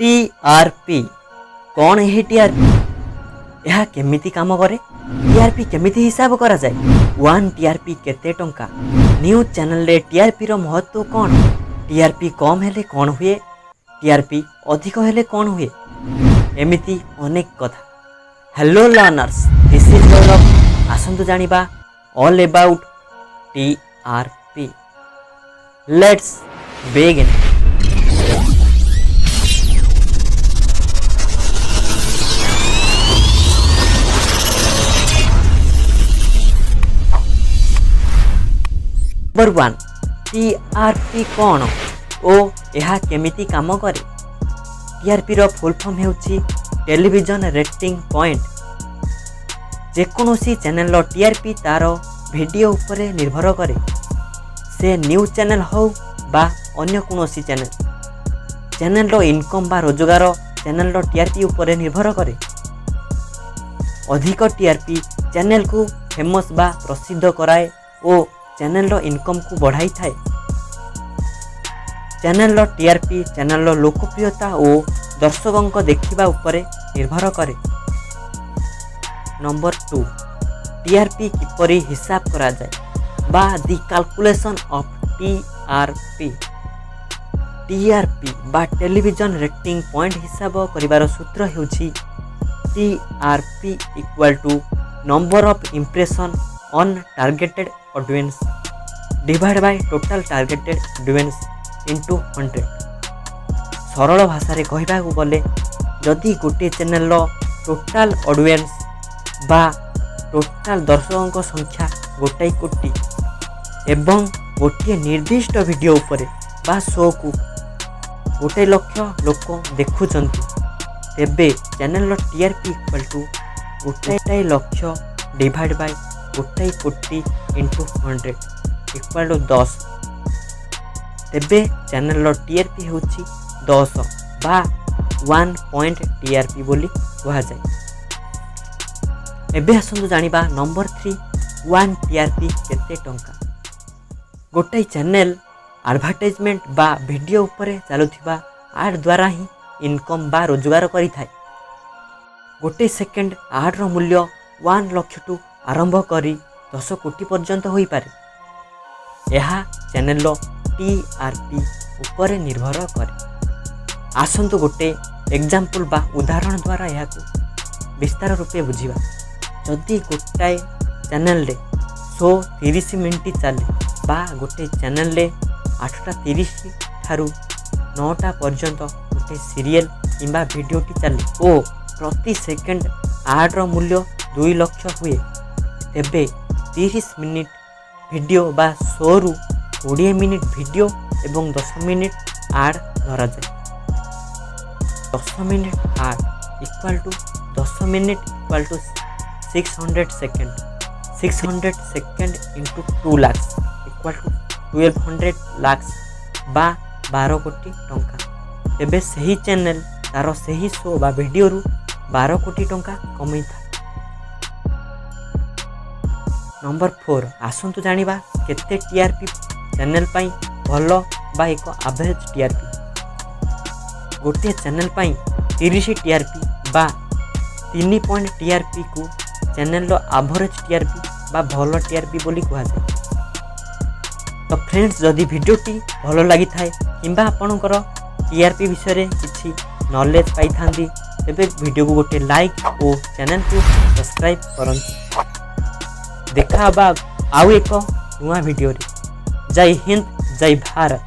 TRP କ'ଣ? ଏହି TRP ଏହା କେମିତି କାମ କରେ? ଟିଆରପି କେମିତି ହିସାବ କରାଯାଏ? ୱାନ୍ ଟିଆରପି କେତେ ଟଙ୍କା? ନ୍ୟୁଜ୍ ଚ୍ୟାନେଲରେ ଟିଆରପିର ମହତ୍ତ୍ୱ କ'ଣ? ଟିଆରପି କମ୍ ହେଲେ କ'ଣ ହୁଏ? ଟିଆରପି ଅଧିକ ହେଲେ କ'ଣ ହୁଏ? ଏମିତି ଅନେକ କଥା। Hello learners, this is Gaurav. ଆସନ୍ତୁ ଜାଣିବା all about TRP. Let's begin. Number 1, TRP କ'ଣ ଓ ଏହା କେମିତି କାମ କରେ? ଟିଆର୍ପିର ଫୁଲ୍ ଫର୍ମ ହେଉଛି ଟେଲିଭିଜନ ରେଟିଂ ପଏଣ୍ଟ। ଯେକୌଣସି ଚ୍ୟାନେଲର ଟିଆର୍ପି ତା'ର ଭିଡ଼ିଓ ଉପରେ ନିର୍ଭର କରେ, ସେ ନ୍ୟୁଜ୍ ଚ୍ୟାନେଲ ହେଉ ବା ଅନ୍ୟ କୌଣସି ଚ୍ୟାନେଲ। ଚ୍ୟାନେଲର ଇନକମ୍ ବା ରୋଜଗାର ଚ୍ୟାନେଲର ଟିଆର୍ପି ଉପରେ ନିର୍ଭର କରେ। ଅଧିକ ଟିଆର୍ପି ଚ୍ୟାନେଲକୁ ଫେମସ୍ ବା ପ୍ରସିଦ୍ଧ କରାଏ ଓ ଚ୍ୟାନେଲର ଇନକମ୍କୁ ବଢ଼ାଇଥାଏ। ଚ୍ୟାନେଲର ଟିଆର୍ପି ଚ୍ୟାନେଲର ଲୋକପ୍ରିୟତା ଓ ଦର୍ଶକଙ୍କ ଦେଖିବା ଉପରେ ନିର୍ଭର କରେ। ନମ୍ବର 2, ଟିଆର୍ପି କିପରି ହିସାବ କରାଯାଏ ବା the calculation of TRP. TRP ବା ଟେଲିଭିଜନ ରେଟିଂ ପଏଣ୍ଟ ହିସାବ କରିବାର ସୂତ୍ର ହେଉଛି TRP equal to number of impression on targeted audience divide by total targeted audience into 100. ସରଳ ଭାଷାରେ କହିବାକୁ ଗଲେ, ଯଦି ଗୋଟିଏ ଚ୍ୟାନେଲର ଟୋଟାଲ୍ ଅଡ଼ିଏନ୍ସ ବା ଟୋଟାଲ୍ ଦର୍ଶକଙ୍କ ସଂଖ୍ୟା 1 କୋଟି ଏବଂ ଗୋଟିଏ ନିର୍ଦ୍ଦିଷ୍ଟ ଭିଡ଼ିଓ ଉପରେ ବା ଶୋକୁ 1 ଲକ୍ଷ ଲୋକ ଦେଖୁଛନ୍ତି, ତେବେ ଚ୍ୟାନେଲର TRP equal to 1 lakh divide by 1 crore into 100 equal to 10। ତେବେ ଚ୍ୟାନେଲର ଟିଆର୍ପି ହେଉଛି 10 ବା 1 ପଏଣ୍ଟ ଟିଆର୍ପି ବୋଲି କୁହାଯାଏ। ଏବେ ଆସନ୍ତୁ ଜାଣିବା ନମ୍ବର 3, ୱାନ୍ ଟିଆର୍ପି କେତେ ଟଙ୍କା? ଗୋଟାଏ ଚ୍ୟାନେଲ ଆଡ଼ଭର୍ଟାଇଜମେଣ୍ଟ ବା ଭିଡ଼ିଓ ଉପରେ ଚାଲୁଥିବା ଆଡ଼୍ ଦ୍ୱାରା ହିଁ ଇନକମ୍ ବା ରୋଜଗାର କରିଥାଏ। ଗୋଟେ ସେକେଣ୍ଡ ଆଡ଼୍ର ମୂଲ୍ୟ 1 ଲକ୍ଷଠୁ ଆରମ୍ଭ କରି 10 କୋଟି ପର୍ଯ୍ୟନ୍ତ ହୋଇପାରେ। ଏହା ଚ୍ୟାନେଲର ଟିଆର୍ପି ଉପରେ ନିର୍ଭର କରେ। ଆସନ୍ତୁ ଗୋଟେ ଏକ୍ଜାମ୍ପଲ୍ ବା ଉଦାହରଣ ଦ୍ୱାରା ଏହାକୁ ବିସ୍ତାର ରୂପେ ବୁଝିବା। ଯଦି ଗୋଟାଏ ଚ୍ୟାନେଲରେ ଶୋ 30 ମିନିଟ୍ ଚାଲେ ବା ଗୋଟେ ଚ୍ୟାନେଲରେ 8:30 ଠାରୁ 9ଟା ପର୍ଯ୍ୟନ୍ତ ଗୋଟେ ସିରିଏଲ୍ କିମ୍ବା ଭିଡ଼ିଓଟି ଚାଲେ ଓ ପ୍ରତି ସେକେଣ୍ଡ ଆଡ଼୍ର ମୂଲ୍ୟ 2 ଲକ୍ଷ ହୁଏ, ତେବେ 30 ମିନିଟ୍ ଭିଡ଼ିଓ ବା ଶୋରୁ 20 ମିନିଟ୍ ଭିଡ଼ିଓ ଏବଂ 10 ମିନିଟ୍ ଆଡ଼୍ ଧରାଯାଏ। 10 minute add equal to 10 minute equal to 600 second. 600 second into 2 lakhs equal to 1200 lakhs ବା 12 କୋଟି ଟଙ୍କା। ତେବେ ସେହି ଚ୍ୟାନେଲ ତା'ର ସେହି ଶୋ ବା ଭିଡ଼ିଓରୁ 12 କୋଟି ଟଙ୍କା କମେଇଥାଏ। ନମ୍ବର 4, ଆସନ୍ତୁ ଜାଣିବା କେତେ ଟିଆର୍ପି ଚ୍ୟାନେଲ ପାଇଁ ଭଲ ବା ଏକ ଆଭରେଜ୍ ଟିଆର୍ପି। ଗୋଟିଏ ଚ୍ୟାନେଲ ପାଇଁ 30 ଟିଆର୍ପି ବା 3 ପଏଣ୍ଟ ଟିଆର୍ପିକୁ ଚ୍ୟାନେଲର ଆଭରେଜ୍ ଟିଆର୍ପି ବା ଭଲ ଟିଆର୍ପି ବୋଲି କୁହାଯାଏ। ତ ଫ୍ରେଣ୍ଡସ୍, ଯଦି ଭିଡ଼ିଓଟି ଭଲ ଲାଗିଥାଏ କିମ୍ବା ଆପଣଙ୍କର ଟିଆର୍ପି ବିଷୟରେ କିଛି ନଲେଜ୍ ପାଇଥାନ୍ତି, ତେବେ ଭିଡ଼ିଓକୁ ଗୋଟେ ଲାଇକ୍ ଓ ଚ୍ୟାନେଲକୁ ସବସ୍କ୍ରାଇବ୍ କରନ୍ତୁ। ଦେଖା ହେବା ଆଉ ଏକ ନୂଆ ଭିଡ଼ିଓରେ। ଜୟ ହିନ୍ଦ, ଜୟ ଭାରତ।